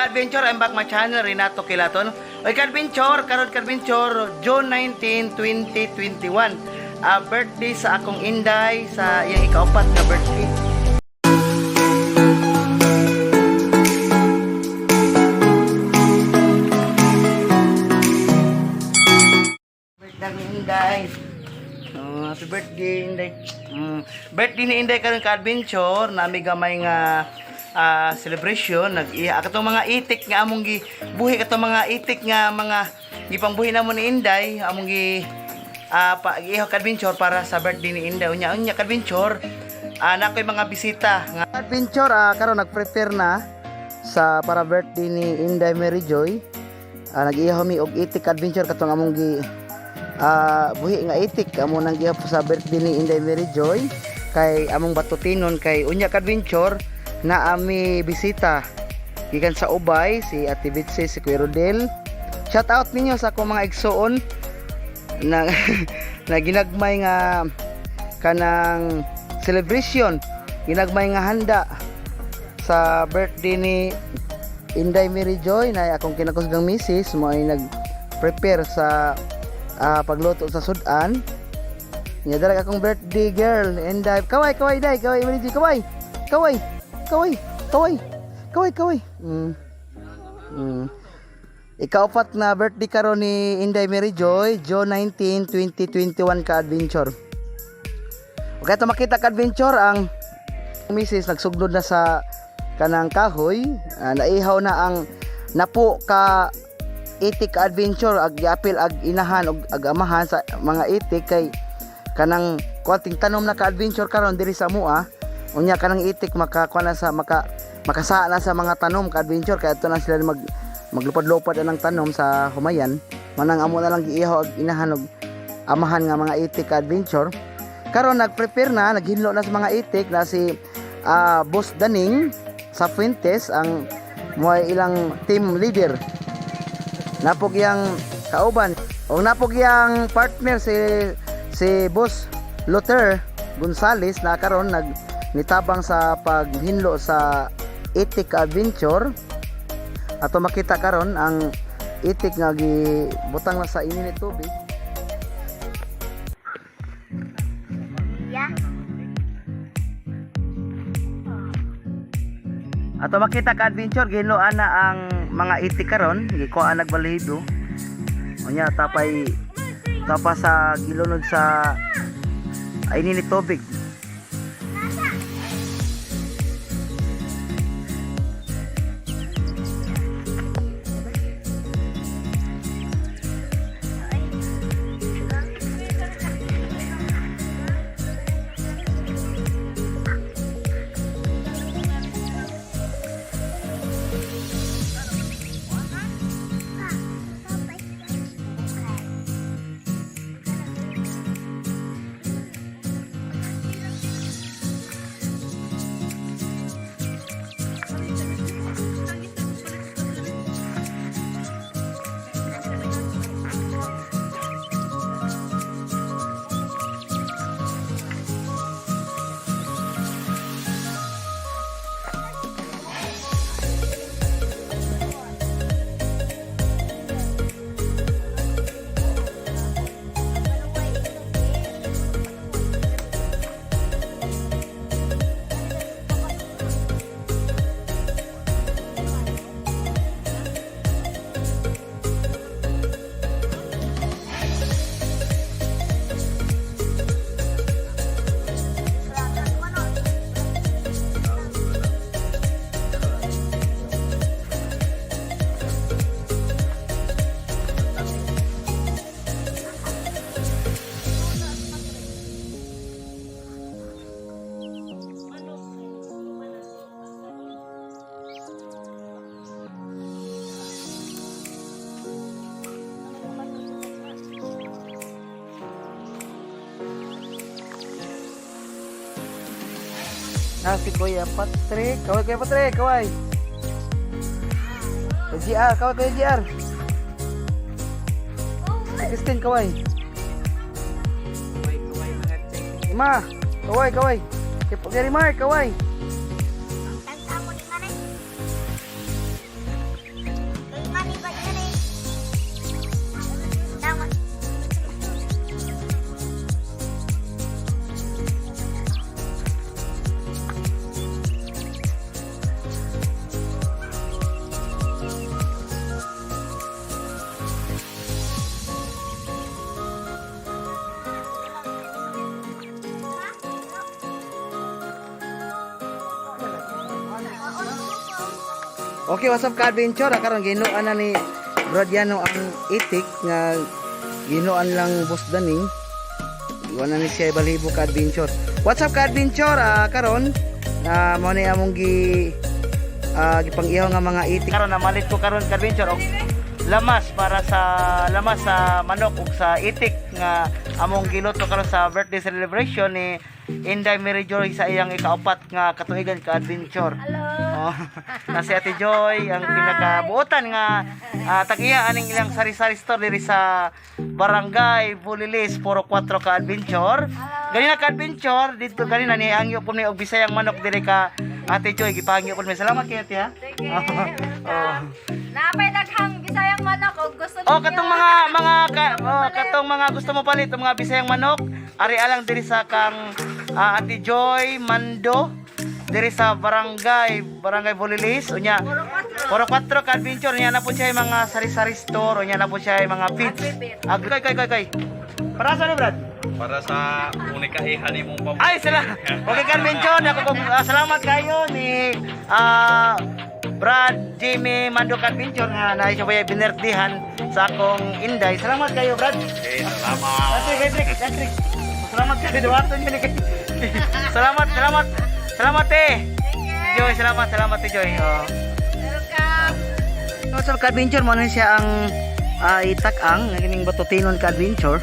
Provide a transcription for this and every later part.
ka-adventure? I'm back my channel, Renato Kilaton. Oy ka-adventure, karon ka-adventure, June 19, 2021. Birthday sa akong inday, sa iyang ikaupat nga birthday. Birthday ni Inday. Oh, happy birthday, Inday. Birthday ni Inday karon ka-adventure, nami gamay nga celebration, nag katong mga itik nga among gi buhi, katong mga itik nga mga gipangbuhi namo ni Inday, among gi pa ihaw ka-adventure para sa birthday ni Inday. Unya unya ka-adventure, na ako'y mga bisita nga adventure, karon nag-prepare na sa para birthday ni Inday Mary Joy. Nag-ihaw mi og itik, adventure, katong among gi buhi nga itik amo nang gihap sa birthday ni Inday Mary Joy kay among batutinon kay unya ka adventure na ami bisita gikan sa Ubay, si Ate Bitsy, si Kuya Rodel. Shout out ninyo sa akong mga igsuon na na ginagmay nga kanang celebration, ginagmay nga handa sa birthday ni Inday Mary Joy na akong kinakusgang misis mo ay nag-prepare sa pagluto sa sudan niya. Dara akong birthday girl Inday, kaway kaway day, kaway Mary Joy, kaway kaway kaway kaway kaway kaway. Ikaupat na birthday karon ni Inday Mary Joy, June 19, 2021 ka adventure. Okay, ito makita ka adventure ang misis nagsugnod na sa kanang kahoy, naihaw na ang napo ka itik ka adventure, ag giapil ag inahan og ag amahan sa mga itik kay kanang kuanting tanom na ka adventure karon diri sa mua. Unya kanang itik makakuan na sa makasaa na sa mga tanom ka adventure kay adto na sila maglupad-lupad na ng tanom sa humayan. Manang amo na lang giihaw ag inahan og amahan nga mga itik ka adventure. Karon nagprepare na, naghinlo na sa mga itik na si Boss Daning sa Fuentes, ang mo'y ilang team leader. Napog yang kauban o napog yang partner si si Boss Luther Gonzales na karon nag nitabang sa paghinlo sa itik adventure. Ato makita karon ang itik nga gibutang na sa init tubig. Yeah. Ato makita ka adventure, gihinloan na ang mga itik karon, gikuha nagbalido. Unya tapay tapa sa gilunod sa init tubig. Na si Kuya Patrick. Kaway Kuya Patrick, kaway. Kuya GR, kaway Kuya GR. Si Christine, kaway. Ima, kaway, kaway. Si Gary Mark, kaway. Tanta mo ni Manay. Okay, what's up ka-adventure? Karon ginuan na ni Brad Yano ang itik nga ginuan lang Boss Daning. Iwan na ni siya balibo ka-adventure. What's up ka-adventure? Karon na mo ni among gipang-ihaw nga mga itik. Karon namalit ko karon ka-adventure og lamas para sa lamas sa manok ug sa itik nga among giluto karon sa birthday celebration ni Inday Mary Joy sa iyang ikaapat nga katuigan ka-adventure. Hello. Oh, na si Ate Joy ang pinakabuotan nga tag-iya aning ilang sari-sari store diri sa Barangay Bulilis, Puro 4 ka adventure. Ganina ka adventure dito ganina ni angyo po ni og Bisayang manok diri ka Ate Joy, gipangyo po mi. Salamat kay Ate ha. Sige. Welcome. Napay daghang Bisayang manok og gusto Oh, ninyo. katong mga mga ka, oh, katong mga gusto mo palit ang mga Bisayang manok, ari alang diri sa kang Ate Joy Mando diri sa Barangay Bulilis unya. Puro 4. Puro 4 ka adventure niya na po siya yung mga sari-sari store unya na po siya yung mga feeds. Agri kay kay kay kay. Para sa ni Brad? Para sa unika iha ni mong pamilya. Ay sila. Okay ka adventure ako kung salamat kayo ni Brad Jimmy Mando ka adventure nga na siya ba binertihan sa akong Inday. Salamat kayo Brad. Okay, salamat. Patrick, Patrick, Patrick. Salamat kayo duwaton yun kay. Salamat, salamat. Salamat eh. Sige. Joy, salamat, salamat eh Joy. Oh. Welcome. So, sa ka-adventure mo na siya ang itak-ang kining batotinon ka-adventure.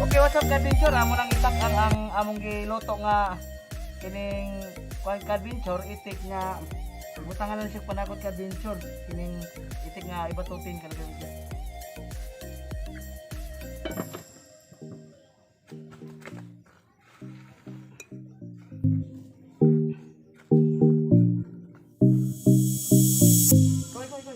Okay, what's up ka-adventure? Amo nang itak-ang ang among giluto nga kining kuan ka-adventure itik nga butangan lang siya panakot ka-adventure kining itik nga ibatutin ka-adventure. Koy, koy, koy.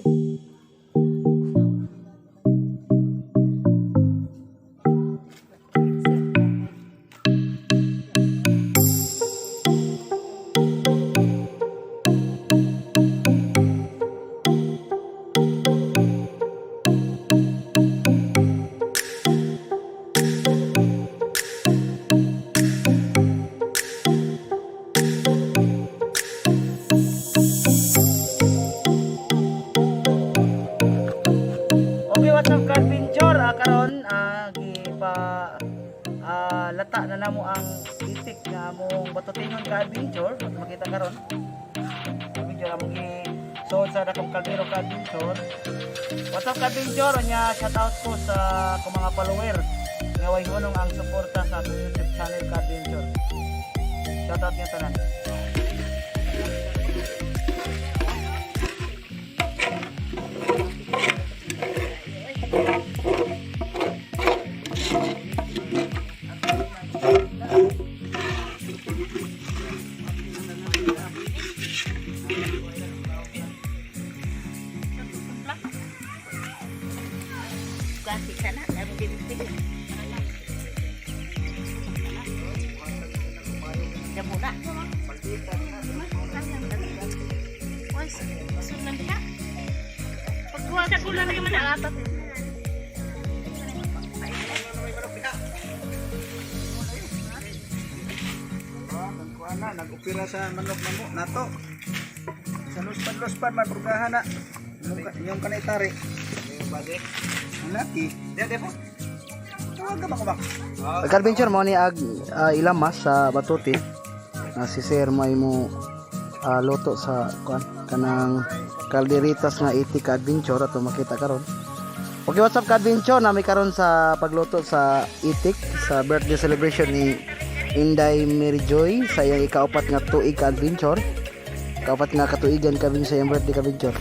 Okay, what's up ka-adventure? Karon gipa lata na namo ang itik nga among batotingon ka-adventure. At makita karon. Adventure among gi suod sa dakong kaldero ka-adventure. What's up ka-adventure? Nya shout out ko sa akong mga follower nga way hunong ang suporta sa atong YouTube channel ka-adventure. Shout out niyo tanan. Kasi sana meron din din. Damo na. Oy, sunan diha. Pagkuha sa kulang naman ang atat. Kuana, nag-opera sa manok na mo, nato. Sa luspan-luspan, mabrugahan na. Yung kanitari. Laki. Di po. Tawag ka ba ko ba? Adventure mo ni ag ilamas sa batuti na si Sir may mo luto sa kuan kanang kalderitas nga itik ka adventure ato makita karon. Okay, what's up ka adventure? Nami karon sa pagluto sa itik sa birthday celebration ni Inday Mary Joy sa iyang ikaapat nga tuig ka adventure. Ikaapat nga katuigan ka sa iyang birthday ka adventure.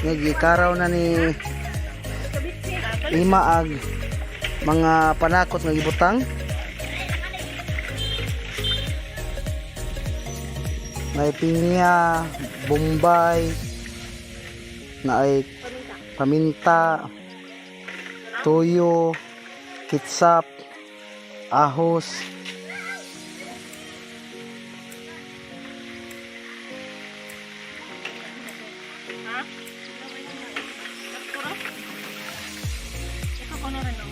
Nga gikaraw na ni Ima ag mga panakot nga gibutang. May pinya, bombay, na ay paminta, tuyo, Kitsap, ahos. Ha? Puro? Ikaw kono rin, no?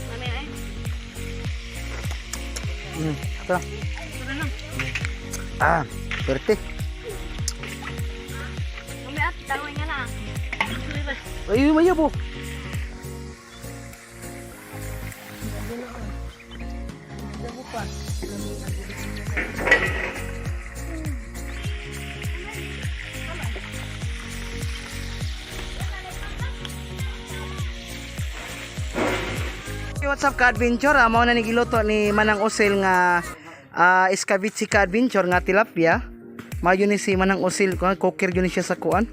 Mami, ay. Ito. Puro no. Ah, perte. Mami, at dawin nga na. Tuloy ba? Ay, mayo po. Hey, what's up ka-adventure? Mao na ni giluto ni Manang Usil nga escabeche ka-adventure nga tilapia. Mayo ni si Manang Usil, kuan cooker yun ni siya sa kuan.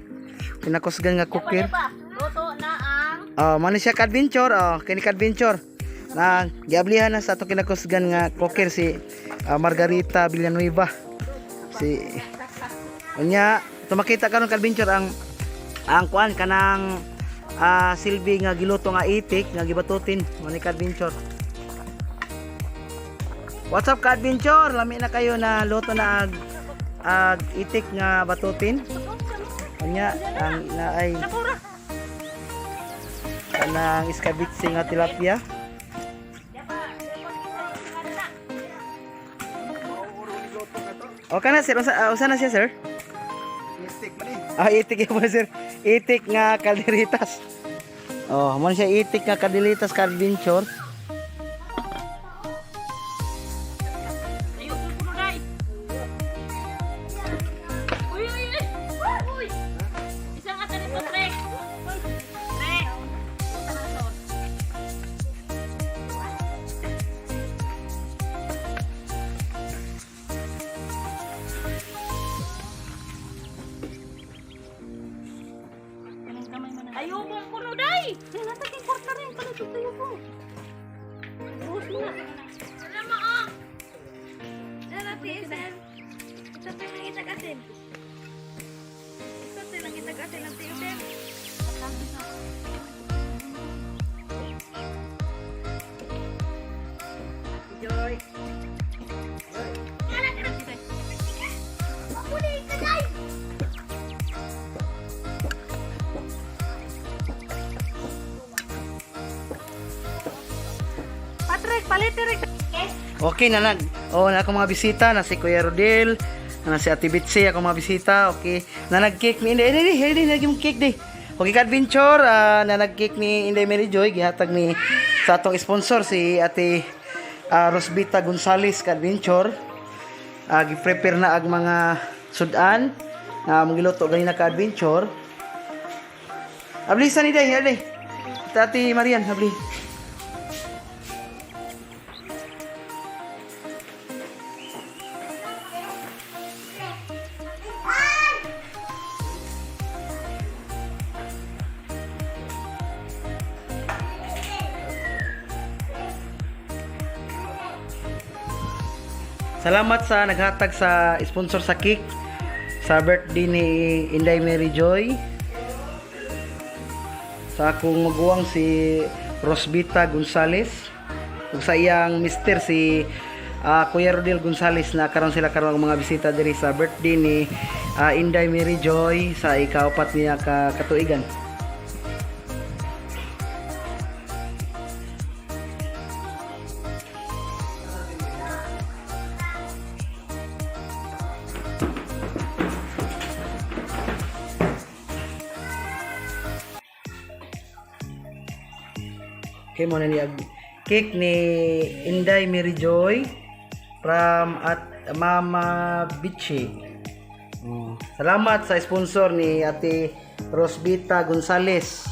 Pinakusgan nga cooker. Luto na ang Oh, man ni siya ka-adventure, oh, kini ka-adventure. Na giablihan na sa atong kinakusgan nga cooker si Margarita Villanueva. Si Unya, tumakita karon ka-adventure ang kuan kanang silbi nga giluto nga itik nga gibatutin man ni ka-adventure. What's up ka-adventure? Lami na kayo na luto na ag itik nga batutin. Unya, ang naay kanang iskabitsi nga tilapia. Okay na sir, usa na siya sir? Mystic man eh. Ah, itik yun po sir. Itik nga kalderitas. Oh, mo na siya itik nga kalderitas ka adventure. Ayo, puno dai. Uy, uy, uy. Uy. Isang ata nito, tre. Tre. Ayo mong puno dai. Nasa king kwarta rin pala dito ko. Buhos mo na. Alam mo, oh. Dala, TSM. Ito pa yung itag-atin. Ito pa yung itag-atin ng TSM. Joy. Patrick, palitirik. Okay na nag. Oh, na akong mga bisita na si Kuya Rodel, na si Ate Bitsy akong mga bisita. Okay. Na nag-cake ni Inday. Inday, Inday, Inday, nag cake di. Okay ka adventure, na nag-cake ni Inday Mary Joy gihatag ni sa atong sponsor si Ate Rosbita Gonzales ka adventure. Gi-prepare na ang mga sudan na among giluto ganina ka adventure. Abli sa ni Day, abli. Ate Marian, abli. Salamat sa naghatag sa sponsor sa cake sa birthday ni Inday Mary Joy. Sa akong maguwang si Rosbita Gonzales ug sa iyang mister si Kuya Rodel Gonzales na karon sila karon ang mga bisita diri sa birthday ni Inday Mary Joy sa ikaupat niya ka katuigan. Okay, mo na niya cake ni Inday Mary Joy from at Mama Bichi. Oh, salamat sa sponsor ni Ate Rosbita Gonzales.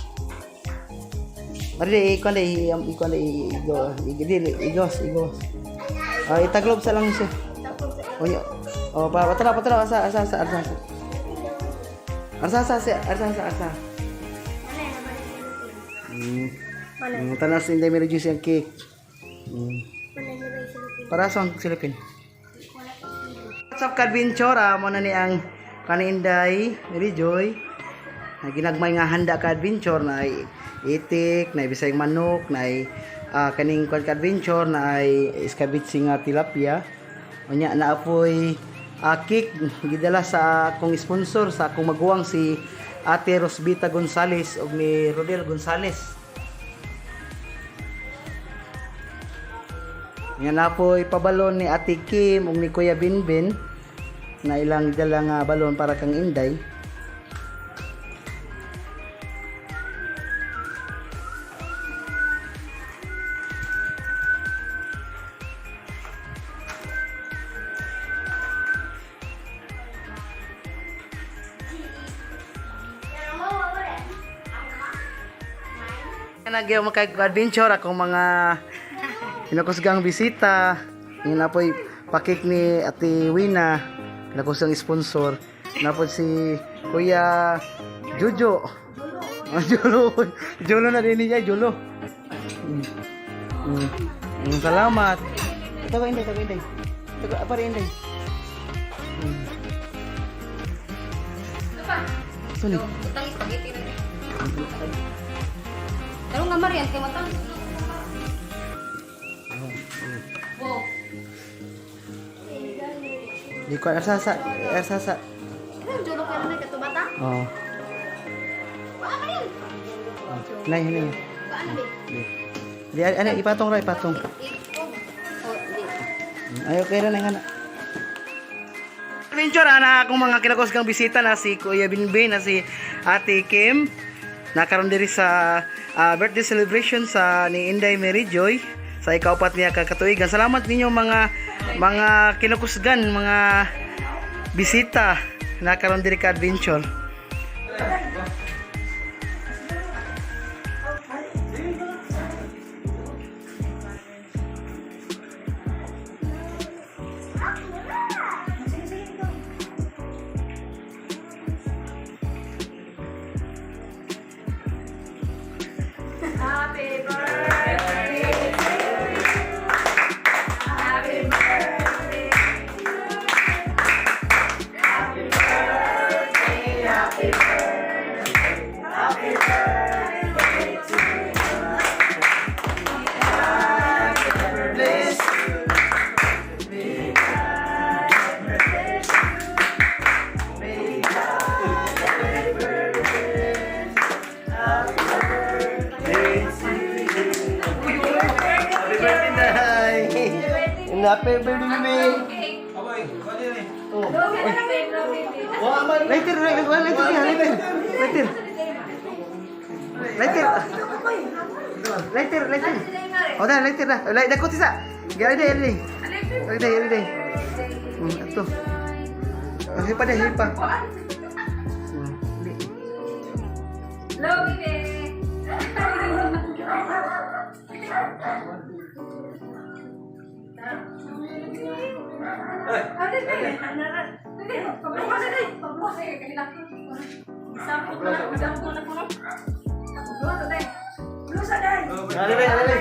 Mari ikaw na ikaw na igo igos igos. Ah, itaglob sa lang siya. Oh, oh pa patara patara asa asa asa asa. Asa asa asa asa asa asa. Tanas Inday Mary Joy siyang cake. Para sa ang silipin. What's up, ka-adventure? Mo na ni ang kani Inday, Mary Joy. Na ginagmay nga handa ka-adventure na itik, na bisayang manok, na kaning kwan ka-adventure, na ay iskabitsi nga tilapia. Unya na apoy cake gidala sa akong sponsor, sa akong maguwang, si Ate Rosbita Gonzales ug ni Rodel Gonzales. Nga na po'y pabalon ni Ate Kim ug ni Kuya Binbin na ilang dala nga balon para kang Inday. Nagyo makag-adventure akong mga kinakusgang bisita. Nga na po'y pakik ni Ate Wina, kinakusgang sponsor. Na po si Kuya Jujo. Julo. Julo na din niya, Julo. Salamat. Ito ko, Inday, ito ko, Inday. Ito ko, pare, Inday. Ito ni. Utang spaghetti na. Tarong nga Marian kay matang. Wow. Di ko arsasa, arsasa. Ano julo ka na katubata? Oh. Wa Marian. Nay, nay. Paano be? Di. Di ano ipatong ra, ipatong. Ito. Oh, di. Ay, okay ra na nga na. Adventure ana akong mga kinakusgang bisita na si Kuya Binbin, na si Ate Kim. Nakaroon diri sa birthday celebration sa ni Inday Mary Joy sa ikaupat niya kakatuigan. Salamat ninyo mga kinakusgan, mga bisita nakaroon diri ka adventure. Happy birthday, Nay! Happy birthday, baby! Oh. Later, later, later, later, later. Later. Later, later. Oh, dah, later dah. Later, dah, sa. Gari deh, gari deh. Gari deh, gari deh. Ito. Oh, hipa deh, hipa. Di. Hello, baby. Gari deh, gari deh.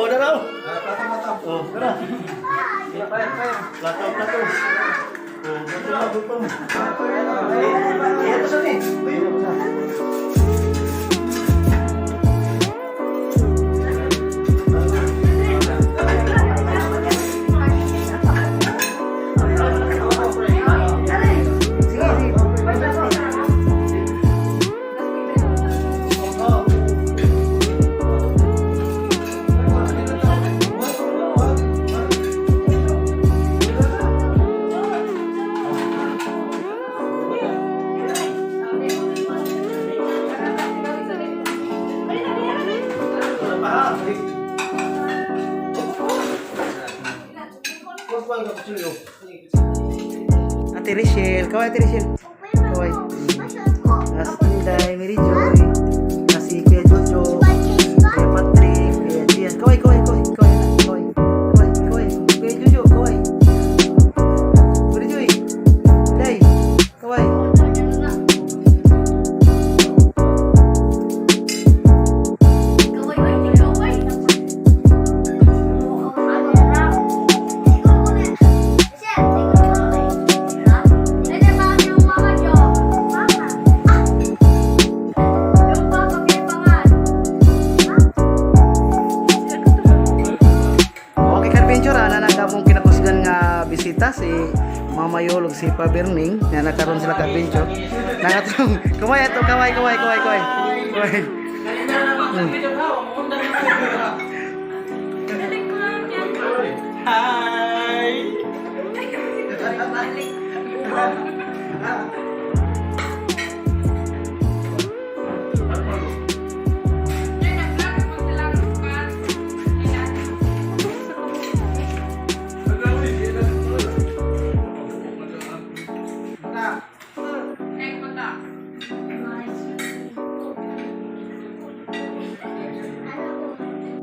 Oh, dah tau. Oh, dah. Plato, plato. Oh, gutom, gutom. Eh, ito sa ni. Ate Richelle, kaway Ate Richelle. Kaway. Nas Inday, Mary Joy. Nas si Kuya Jojo. Kuya Patrick, Kuya Gian. Kaway, kaway, kaway, kaway, kaway. Kaway, kaway. Kuya Jojo, kaway. Mary Joy. Inday, kaway. Okay, Carpenture, ana na kamong kinakusgan nga bisita si Mama Yolog, si Pa Berning, na nakaroon sila ka-adventure. Nangatong, kumay ato, kaway, kaway, kaway, kaway. Kaway.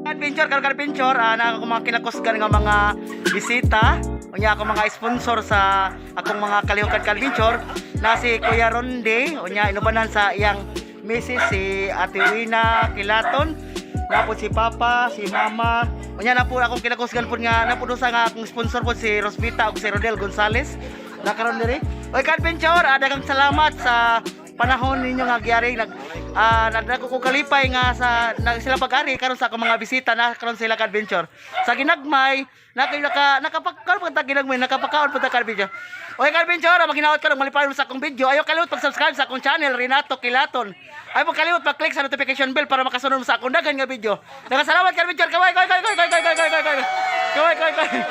Adventure, karon ka-adventure, ana ako mga kinakusgan nga mga bisita. Unya ako mga sponsor sa akong mga kalihukan ka-adventure na si Kuya Ronde, unya inubanan sa iyang misis si Ate Wina Kilaton, na po si Papa, si Mama. Unya na po akong kinakusgan po nga na po sa nga akong sponsor po si Rosvita ug si Rodel Gonzales. Na karon diri. Oy ka-adventure, daghang salamat sa panahon ninyo nga giyari nag nagdako ko kalipay nga sa nag, sila pag-ari karon sa akong mga bisita na karon sila ka adventure. Sa ginagmay naka naka nakapagkaon pa ta ginagmay, nakapakaon pa ta ka adventure. Oy ka adventure, maginaot ka malipayon sa akong video. Ayo kalimot pag-subscribe sa akong channel Renato Kilaton. Ay mo kalimot pag-click sa notification bell para makasunod sa akong daghan nga video. Nakasalamat ka adventure. Kaway kaway kaway kaway kaway kaway kaway kaway. Kaway kaway kaway.